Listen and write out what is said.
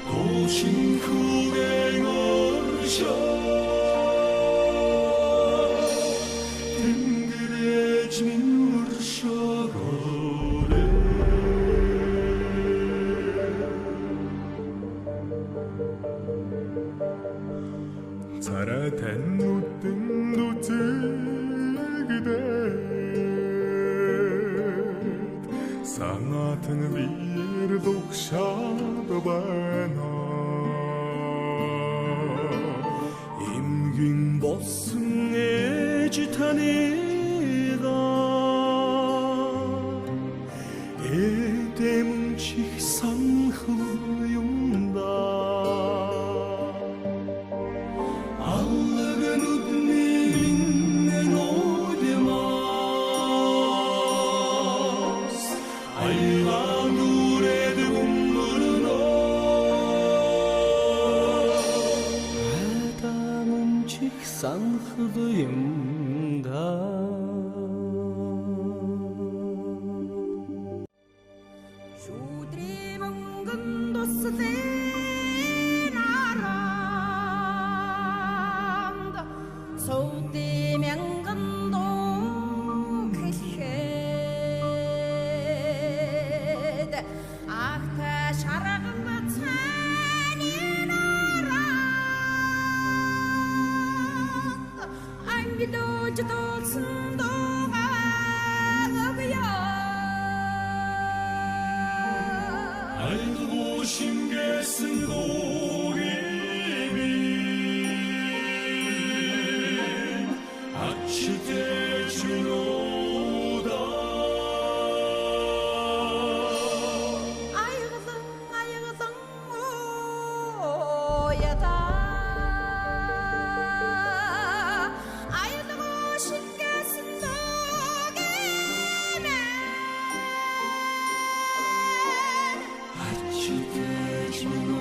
도신쿠갱 얼셔 탱그레지민 울셔거래 Царай нүдэн нүцэгдээд санаатан биер дугшаад байна. Эмгэн болсон ээж таныг эдэм чих санхал юм да. Санхал юм да. Шүдрийн мөнгөн туслын аранд суудын мянган дуу хэлэхэд агтай шаргал цааны наранд ангидож дуулсан дуугаа өгье. Айлгуу шингээсэн дуугийн ачтэй чүнүүдэ Айглан айглан уяда айлгуу шингээсэн дуугийн ачтэй чүнүүдэ.